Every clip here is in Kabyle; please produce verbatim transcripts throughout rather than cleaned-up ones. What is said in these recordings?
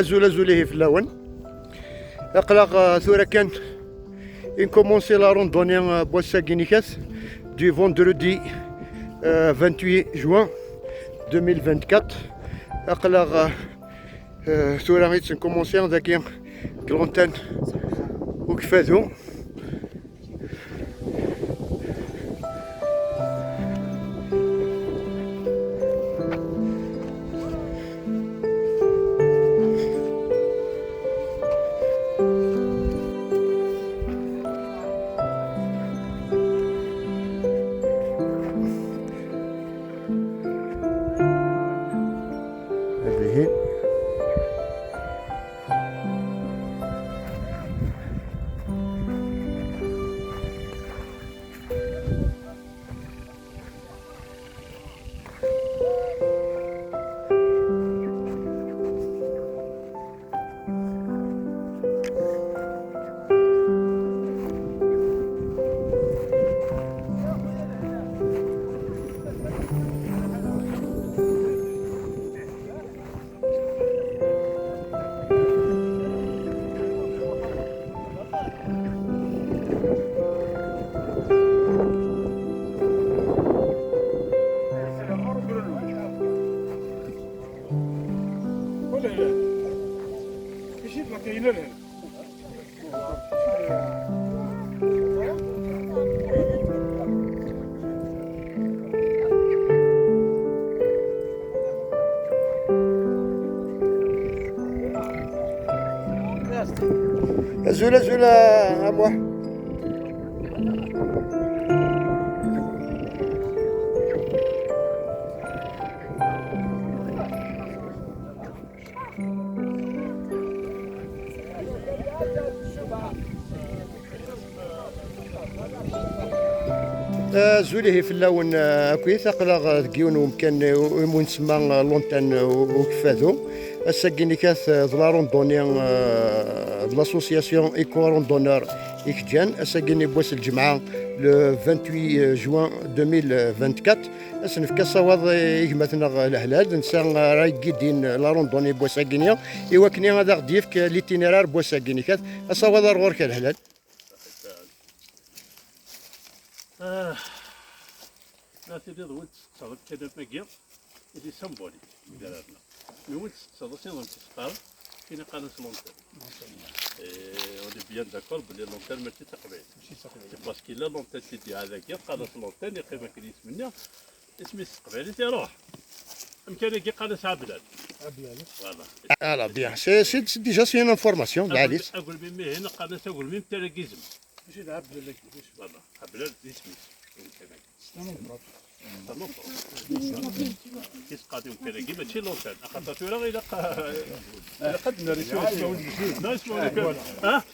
Azul, azul ihi fell-awen. Aql-aɣ, euh, tura kan i nkumunsi la randonnée, euh, n wass-agi nikat, du vendredi, euh, vingt-huit juin deux mille vingt-quatre. Aql-aɣ, euh, euh, tura i tt-nkumunsi dagi deg l'antenne Ukeffadu. هذه. Azul, azul, a Muḥ. Azul ihi fell-awen, eh, akkit. Aql-aɣ deg yiwen n umkan, eh, umi nsemma, eh, l'antenne, eh, Ukeffadu. Ass-agi nikat, eh, d la randonnée, eh, d l'association Eco Randonneur i k-ǧǧan. Ass-agi n wass n lǧemɛa, le vingt-huit juin deux mille vingt-quatre. Ad s-nefk asawaḍ i gma-tneɣ Lehlal, d netta ara yeggidin la randonnée n wass-agi-nni, i wakken ad aɣ-d-yefk l'itinéraire n wass-agi-nni. Kat, asawaḍ ar ɣur-k a Lehlal. Ah, la tiliḍ win tettetteḍ kanap-agi, il est symbolique, gar-aneɣ. Mi win tettetteḍ, ass-nniḍen tis-, qqaren, tin iqqaren-as l'antenne. Et on est bien d'accord belli l'antenne mačči d taqbaylit. C'est parce qu'il a l'antenne tiddiɛa dagi, qqaren-as l'antenne, yeqqim akken yisem-nni, isem-is s teqbaylit iruḥ. Amkan-agi qqaren-as Ablal. Ablal. Voilà. Alors, bien, c'est, c'est, c'est déjà, c'est une information, Agelmim, Agelmim-ihin qqaren-as Agelmim n Taragizem. Mačči d Ablal-agi. Voilà, Ablal d isem-is. C'est un nom propre. C'est un nom propre. Tis-, qqaren-as Taragizem, mačči l'antenne. Axaṭer tura ilaq, ilaq ad nerr isem-is. Non, isem-is. Ah?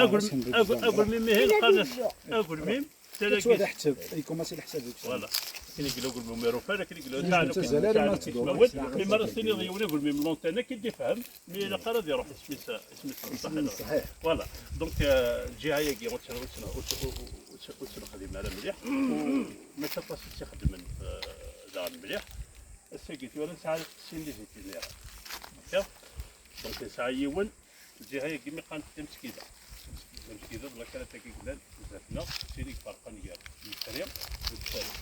Agelmim, Agelmim, qqaren-as Agelmim. Tettwad aḥsab, ikumasi leḥsab deg. Voilà. Akken i yella ugelmim irufan, akken i yella. Ur tettazal ara ma tetteddu. Mi ara s-tiniḍ i yiwen agelmim l'antenne, ad k-id-ifhem, mi ilaq ara ad iruḥ isem-is, isem-is ṣṣeḥ. Ṣṣeḥ. Voilà. Donc, euh, lǧiha-agi ur tt-, ur tt-, ur tt-, ur tt-, ur tt-nexdim ara mliḥ. U mačči aṭas i tt-ixeddmen, euh, daɣen mliḥ. Ass-agi tura nesɛa sin des itinéraires. D'accord? Donc, nesɛa yiwen, lǧiha-agi mi qqaren tameskida. Tameskida d lakrad-agi yellan zdat-neɣ, d tin i iferqen gar Yitri d Tfarit.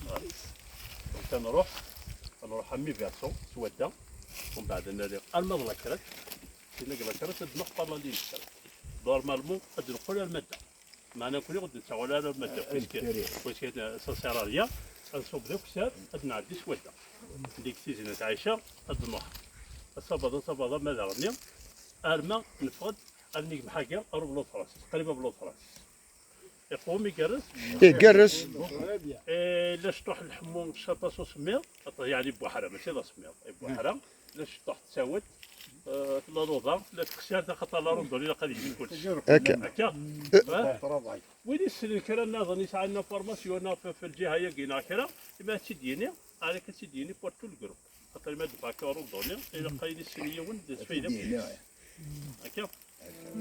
Voilà. Donc, ad nruḥ, ad nruḥ à mi-version, s wadda, umbeɛd ad nali arma d lakrad, tin-agi lakrad ad nruḥ par la ligne sept. Normalement, ad d-neqqel arma d da. Meɛna nekkni ur d-nettaɣ ara arma d da, puisque, puisque, euh, ça sert à rien, ad nṣubb d akessar, ad nɛeddi s wadda. Deg Tizi n At Ɛica, ad nruḥ. Asabaḍ, asabaḍ, ama d aɣenni, arma neffeɣ-d, ad neg mḥaga ar ublaḍ Francis, qrib ablaḍ Francis. Iqwem igerrez? Igerrez. Eh, la cṭuḥ lḥemmu, caṭas usemmiḍ, yeɛni Buḥra, mačči d asemmiḍ, i Buḥra. La cṭuḥ ttawet, eh, tella luḍa, tella teqsirt, axaṭer la randonnée ilaq ad yili kullec. Akka. Akka? Eh. Eh? Win yessnen kra nniḍen yesɛan l'information neɣ f-, f lǧiha-agi neɣ kra, imi ad tt-id-yini, ad ak-tt-id-yini pour tout le groupe. Xaṭer imi ad d-tefk randonnée, ilaq ayen yessen yiwen d asfayda. Akka?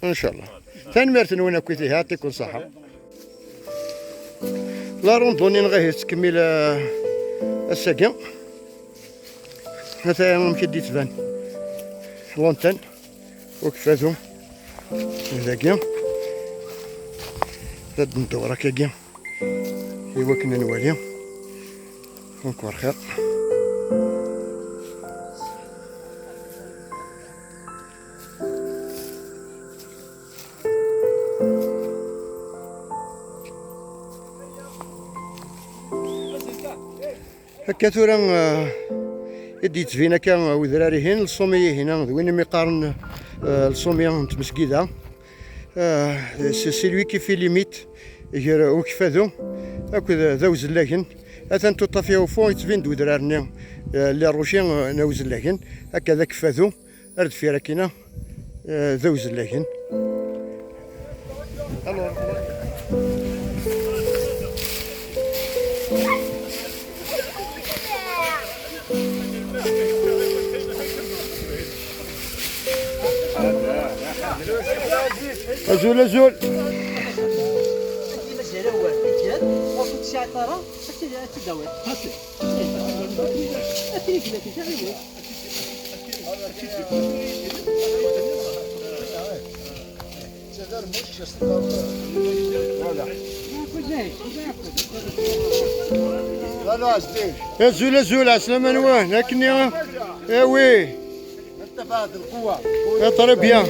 Inchallah. Tanemmirt-nwen akkit, ihi, yeɛṭikum ṣṣeḥḥa. La randonnée-nneɣ ihi tettkemmil, eh, ass-agi. Ata amek i d-yettban l'antenne ukeffadu dagi. Ad ndewwer akkagi i wakken ad nwali. Encore xir. Akka tura, eh, i d-yettbin akka, eh, wedrar-ihin, le sommet-ihin, d win umi qqaren, eh, le sommet n tmesgida. Eh, c'est, c'est lui qui fait limite gar ukeffadu akked d awzellagen. Atan tout à fait au fond, yettbin-d wedrar-nni, eh, les rochers, eh, n awzellagen, akka d akeffadu. Ar deffir akkin-a, eh, d awzellagen. Alors. Azul, azul. Azul, azul, ɛeslama-nwen, akken-nni. Eh oui. Eh, très bien.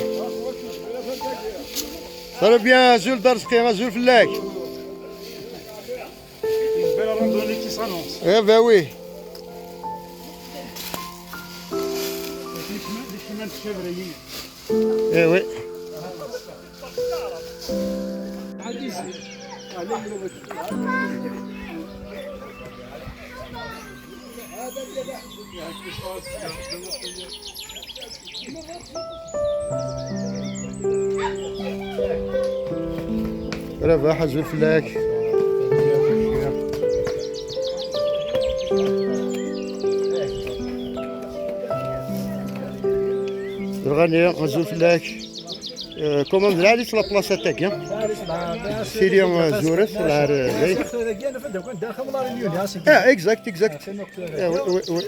Très bien, azul d Arezqi, azul fell-ak. Une belle randonnée qui s'annonce. Eh ben oui. Eh oui. Rabaḥ, azul fell-ak. Lɣani, azul fell-ak. Euh, comment, d lɛali-tt la place-agi. Tili, euh, zuret, lɛar, euh, dayen. Ah, exact, exact. Ah, oui, oui, oui.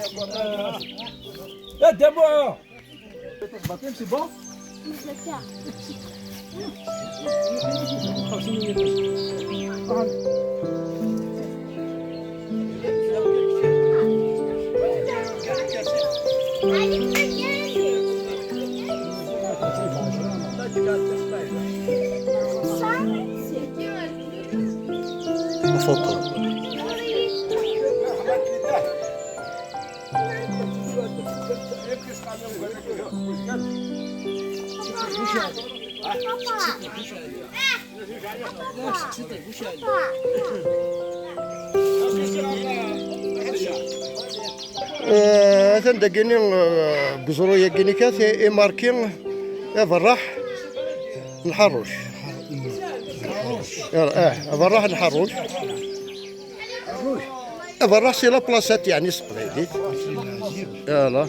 Foto. Eh, atan dagini, eh, deg uẓru-yagini kan, i, imarki aberraḥ n Ḥerruc. Eh, aberraḥ n Ḥerruc. Aberraḥ si la place-at, yeɛni s teqbaylit. Voilà.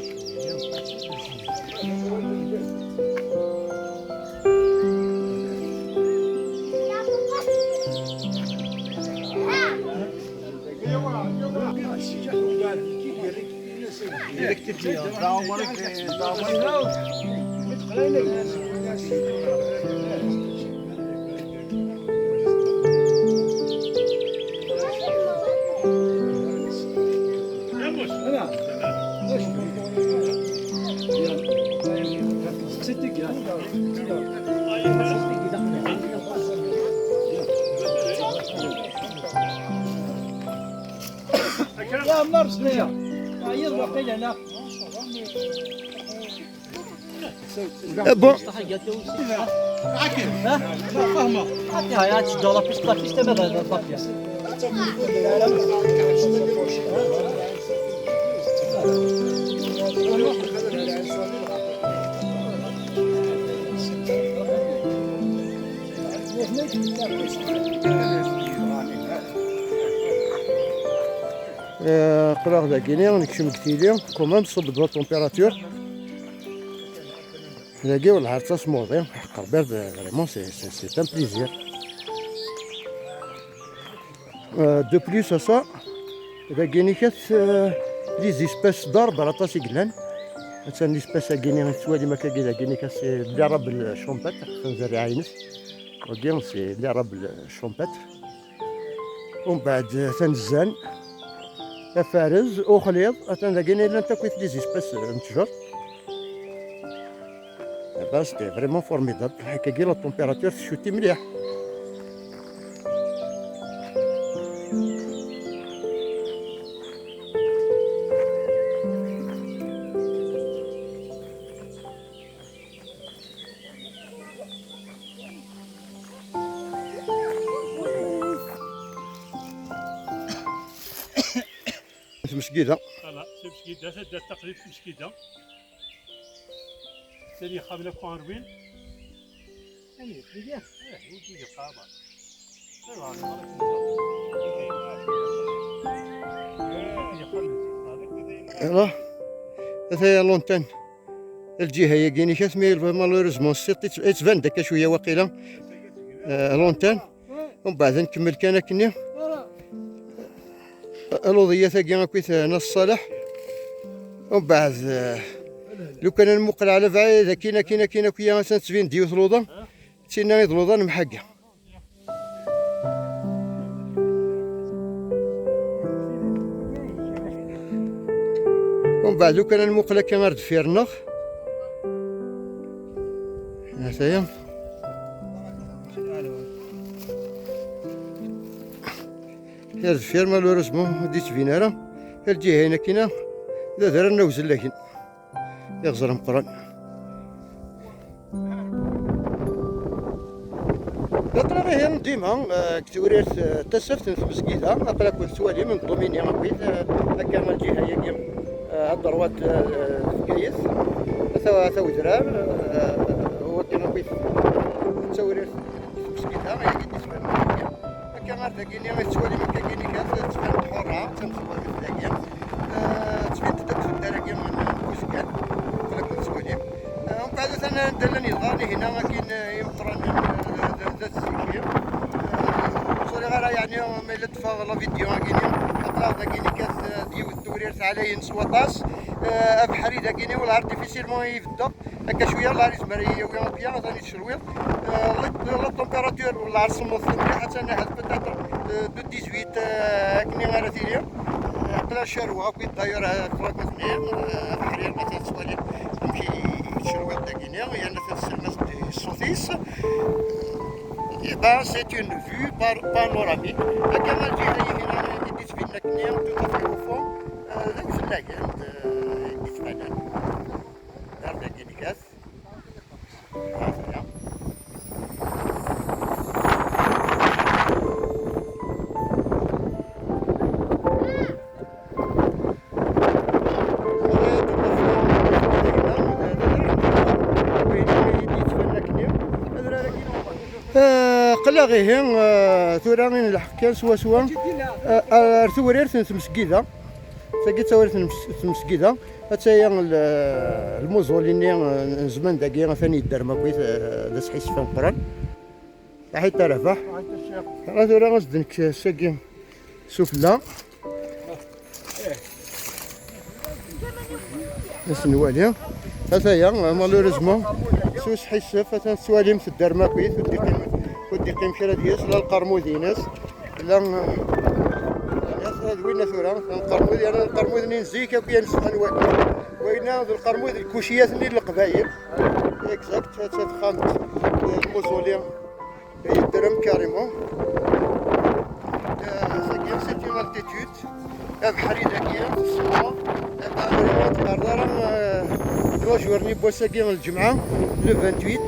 يا عمار شوية. عيط وقيل هنا. آه، bon. ها؟ لا، فاهمة. عطيها، يا تشجع لا بيست، لا بيست، ما لا، لا، لا. آه، قراغ داكيني نكشم كتيلي كومام صب دو تمبيراتور. داكي والله حتى سموضي حق ربي، vraiment c'est c'est c'est un plaisir. آه، de plus à ça داكيني كت آه، les espèces d'arbres aṭas i yellan. Atan l'espèce agini tettwalim akkagi dagini كت c'est l'érable champêtre, tanzerriɛa-ines. Wagi c'est l'érable champêtre. Umbeɛd tanezzan, afarez, uxliḍ, atan dagini llant akk les espèces n ttjur. Eh ben, c'était vraiment formidable. Akkagi la température tcuti mliḥ. Tmesgida. Voilà, c'est tmesgida, c'est de taqlid tmesgida. Sani xamla ku Arwin. Ani, tigi? Eh, ur tigi qaba. Voilà. Ata ya l'antenne. Lǧiha-yagi-nni, malheureusement, yettban-d akka cwiya waqila. Eh, l'antenne. Umbeɛd nkemmel kan akkenni. Aluḍi-ya tagi akkit Nna Ṣṣaleḥ. Umbeɛd, eh, lukan ad nmuqel ɛla bɛid, akkin, akkin, akkin, akkin, atan tettbin-d yiwet luḍa. Tinna i d luḍa n Mḥagga. Umbeɛd lukan ad nmuqel akka ar deffir-nneɣ. Ataya. Ar deffir, malheureusement, ur d-yettbin ara. Ar lǧiha-in akkina, d adrar n Awzellagen. Iɣzer ameqqran. Aql-aɣ ihi dima, eh, deg tewrirt, eh, tasaft n tmezgida, aql-ak tettwalim n Domini akkit, eh, akka lǧiha-yagi, eh, ad ṛwat, eh, Bgayet, ata, ata wedrar, eh, wakken akkit d tawrirt n tmezgida, ayagi d-isfan. Akka ar dagini i tettwalim akka gini kan, tettban-d ḥurra, d tamezwarut dagi. Eh, tettbin-d akk tuddar-agi n Buzgan, aql-aken tettwalim. Eh, umbeɛd atan anda llan yeḍran ihina akin, eh, imeqqranen, eh, d, d, d at zik-i. Eh, ur ẓriɣ ara, yeɛni, ma yella ṭṭfeɣ la vidéo-agi-ni, aql-aɣ dagini kat, eh, d yiwet tewrirt ɛlayen s waṭas. Eh, abeḥri dagini, wala artificiellement i beddeɣ. Akka cwiya, Allah yezmer ad yawi akya, ad nitcelwiḍ. Eh, la, la température, wala ar semmeḍ mliḥ, attan ahat peut-être, eh, de dix-huit, eh, akken ara tili. Eh, aql-aɣ cerweɣ akk, d'ailleurs, eh, aql-aɣ nutni, eh, abeḥri, ma tettwalim amek i yettcelwiḍ dagini, yerna tettselmas-d ṣṣut-is. Eh ben, c'est une vue par-, panoramique. Akka ma lǧiha-ihin, eh, i d-yettbinen akkenni, tout à fait au fond, eh, d awezlagen, eh, i d-yettbanen. Ar dagi nekkat. Ah, aql-aɣ ihi, ah, tura i nleḥq kan swaswa, ah, ar tewrirt n tmesgida. Tagi d tawrirt n tmes-, tmesgida. Attaya l-, lmuẓul-nni, eh, n zzman dagi, atan yedder makit, eh, d asḥissef ameqqran. Saḥit a Rabaḥ. Ɣa tura ad s-d-nekk sagi sufella. Ad s-nwali. Ataya, malheureusement, s usḥissef, atan tettwalim tedder makit, ur d-iqqim, ur d-iqqim kra deg-s, la lqermud-ines. La, eh, d winna tura, lqermud, yerna lqermud-nni n zik akk, ya nesɣan wa-, wayna d lqermud, lkuciyat-nni n Leqbayel. Exact, ha-tt-a texxamt, eh, lmuzuli, eh, yedder am carrément. Eh, c'est bien, c'est une Altitude, abeḥri dagi, ṣṣura, abeḥri ur t-terḍ ara, eh, trois jours-nni n wass-agi n lǧemɛa, le vingt-huit.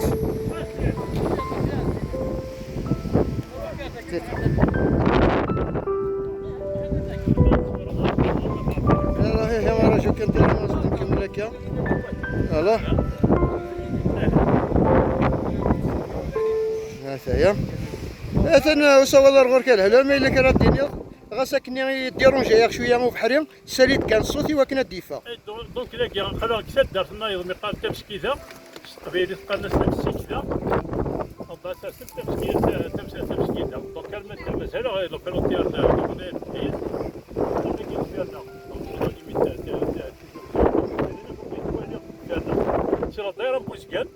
Yalla, hi, hi, nraju kan tura ad nkemmel akka. Voilà. Ata-ya. Atan usawal ar ɣur-k a Lehla, ma yella kra ad d-tiniḍ, ɣas akken i dérange-aɣ cwiya ubeḥri, sali-d kan ṣṣut i wakken ad d-yeffeɣ. Eh, donc, donc, dagi, aql-aɣ deg taddart-nnayeḍ, mi qqaren tameskida, s teqbaylit qqaren-as tamsikda, ɣef ass-a tameskida, tam-, tameskida. Donc, arma d mazal, eh, la frontière de, de Bgayet, donc, dagi, donc, la limite, eh, eh, c'est la daïra n Buzgan.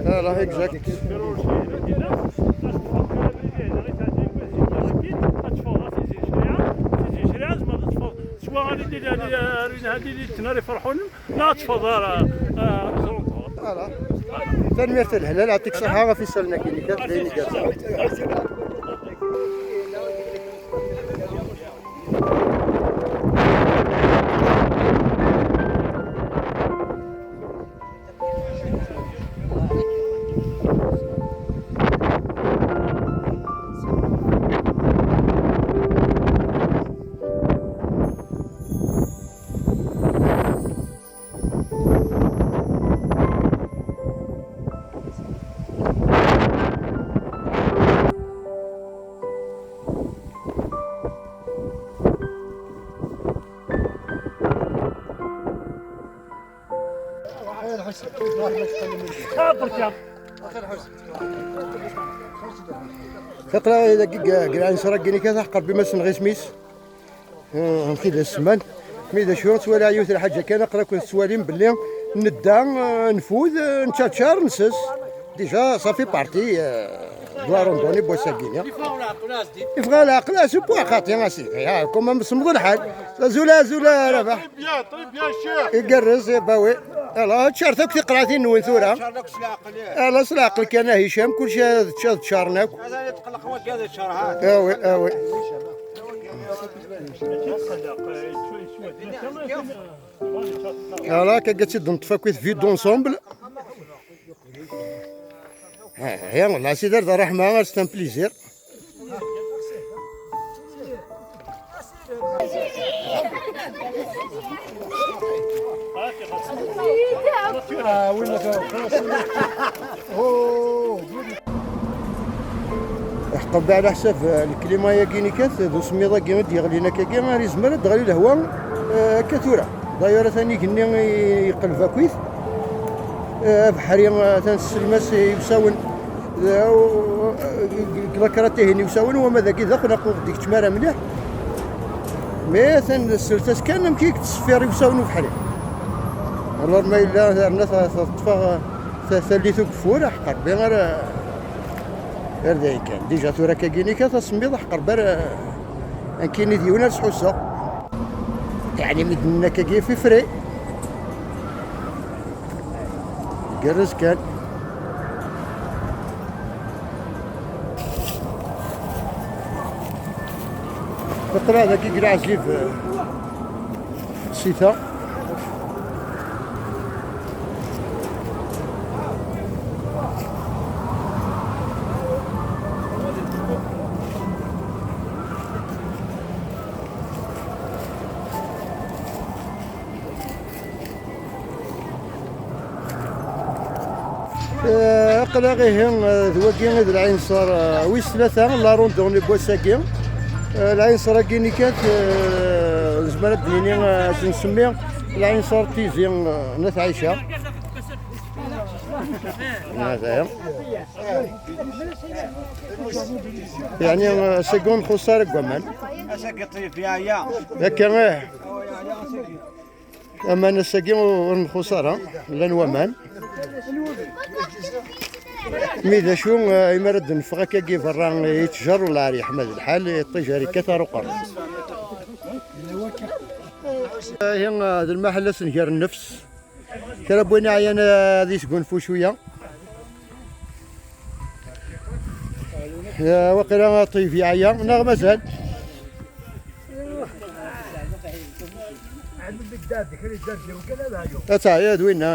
Voilà, exact. Voilà. Tanemmirt a Lehla, yeɛṭik ṣṣeḥḥa ɣef isallen-agi-nni kan, d ayen igerrzen. Aql-aɣ dagi deg, deg lɛinṣer-agi-nni kan, aqerbi ma s-nɣ isem-is. Eh, amek i d asemman. Mi d acu, ttwaliɣ yiwet n lḥaǧa kan, aql-aken tettwalim belli nedda, eh, nfud, eh, neččaččar, nsess. Déjà, ça fait partie, eh, de la randonnée n wass-agi-nni. Yeffeɣ leɛqel, a sidi. Yeffeɣ leɛqel, a sidi, xaṭi, a sidi. Ya, comme semmeḍ lḥal. Azul, azul, a Rabaḥ. Très bien, très bien, cher. Igerrez, eh, bah oui. Alors, ččaret akk tiqraɛtin-nwen tura. Ččaren akk s leɛqel, eh. Alors, s leɛqel kan, a Hicam, kulci ad čč-, ad ččaren akk. Mazal yetqelleq wagi ad yeččar, ha. Ah oui, ah oui. Voilà, akka ad tt-id-neṭṭef akkit vue d'ensemble. Ah, ya, la, c'est de la rahma, c'est un plaisir. Ah, oui, d'accord. Oh. Ḥqeṛ, ɛla ḥsab, eh, lklima-yagi-nni kan, d usemmiḍ-agi i d-yeɣlin akkagi, ar izmer ad d-teɣli lehwa, eh, akka tura. D'ailleurs, atan igenni i-, iqleb akkit. Eh, abeḥri, eh, atan tesselm-as i usawen. Eh, u-, u-, deg la crainte-ihin i usawen, wama dagi daxel aqquq d-ikeččem ara mliḥ. Mais atan sslet-as kan amek i yettṣeffir i usawen ubeḥri. Alors ma yella terna ta-, teṭṭef-aɣ, eh, ta-, tallit ugeffur, ḥqeṛ, Ṛebbi ara Ar d ayen kan. Déjà tura akkagi-nni kan tasemmiḍ ḥqeṛ bar, eh, ankini d yiwen ar sḥusseɣ. Yeɛni mi d-nenna akkagi fifri. Gerrez kan. Aql-aɣ dagi deg Leɛzib, eh, Sita. Eh, aql-aɣ ihi, eh, d wagi i d lɛinṣer, eh, wis tlata, la randonnée n wass-agi. Eh, lɛinṣer-agi-nni kan, eh, nezmer ad d-nini, eh, ad t-nsemmi lɛinṣer Tizi, eh, n At Ɛica. Hada. Yeɛni, eh, ass-agi ur nxuṣṣ ara deg waman. Ass-agi ṭṭif, yeɛya. Akka, eh. Aman ass-agi ur nxuṣṣ ara, llan waman. Mi d acu, eh, imi ara d-neffeɣ akkagi berra, eh, yettjerru lɛeryeḥ, ma d lḥal, eh, iṭij ar yekkat ar uqerru. Ihi, eh, d lmaḥella s nnger nnefs. Kra n win iɛyan, eh, ad yesgunfu cwiya. Eh, waqila ṭṭbib yeɛya, neɣ mazal? Ad teɛya d winna.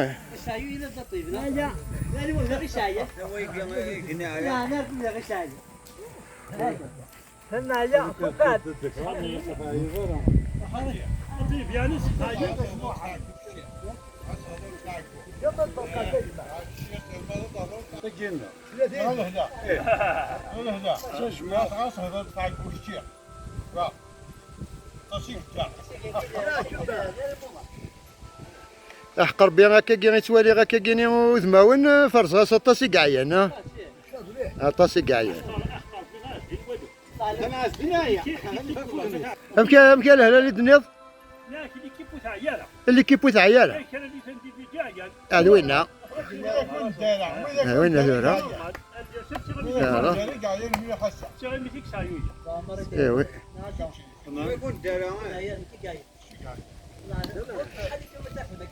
Aḥeqq Rebbi, akkagi i ttwaliɣ akkagi-ni udmawen, ferẓeɣ-as aṭas i yeɛyan, ah. Aṭas i yeɛyan. Amek, amek a lehla i d-tenniḍ? L'équipe ur teɛyi ara. Ah, d winna. Ah, winna tura. Yara. Eh, oui.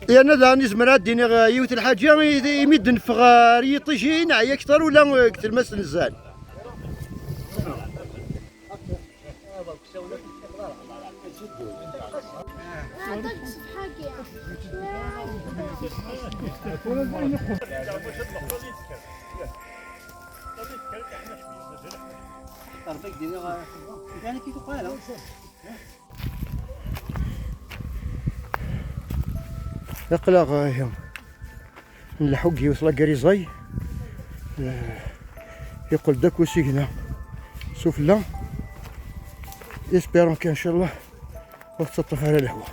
Yerna daɣen izmer ad d-iniɣ, eh, yiwet n lḥaǧa, i, imi d-neffeɣ ɣer yiṭij, neɛya akter ula, eh, deg tlemmast n zzan. Ɛṭak ṣṣefḥa-agi. Aql-aɣ, eh, nleḥḥu deg yiwet lagariẓay. Eh, yeqqel-d akk usigna sufella. Espérons que, ncallah, ur tettaṭṭaf ara lehwa.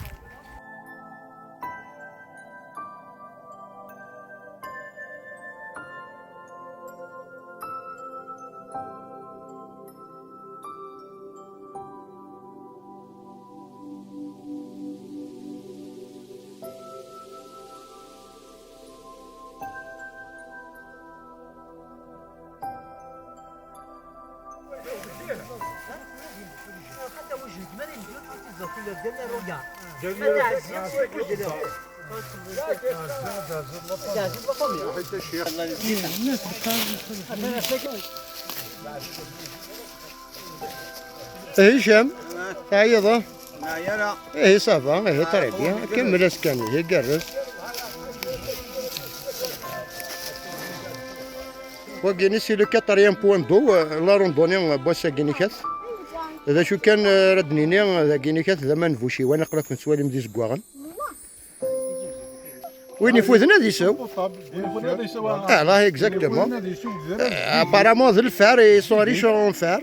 Hicam, teɛyiḍ, ah? Ihi, ça va, ihi, très bien. Kemmel ass kan, ihi, gerrez. Wagi-ni, c'est le quatrième point d'eau, euh, la randonnée, euh, n wass-agi nikat. D acu kan, euh, ara d-nini, euh, dagi nikat d aman n Buciwan, aql-aken tettwalim d izeggaɣen. Win ifuden ad isew. Ah, là, exactement. Euh, apparemment, d lfer, ils sont riches en fer.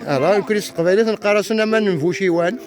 Ah, là, nekkni s teqbaylit neqqar-asen aman n Buciwan.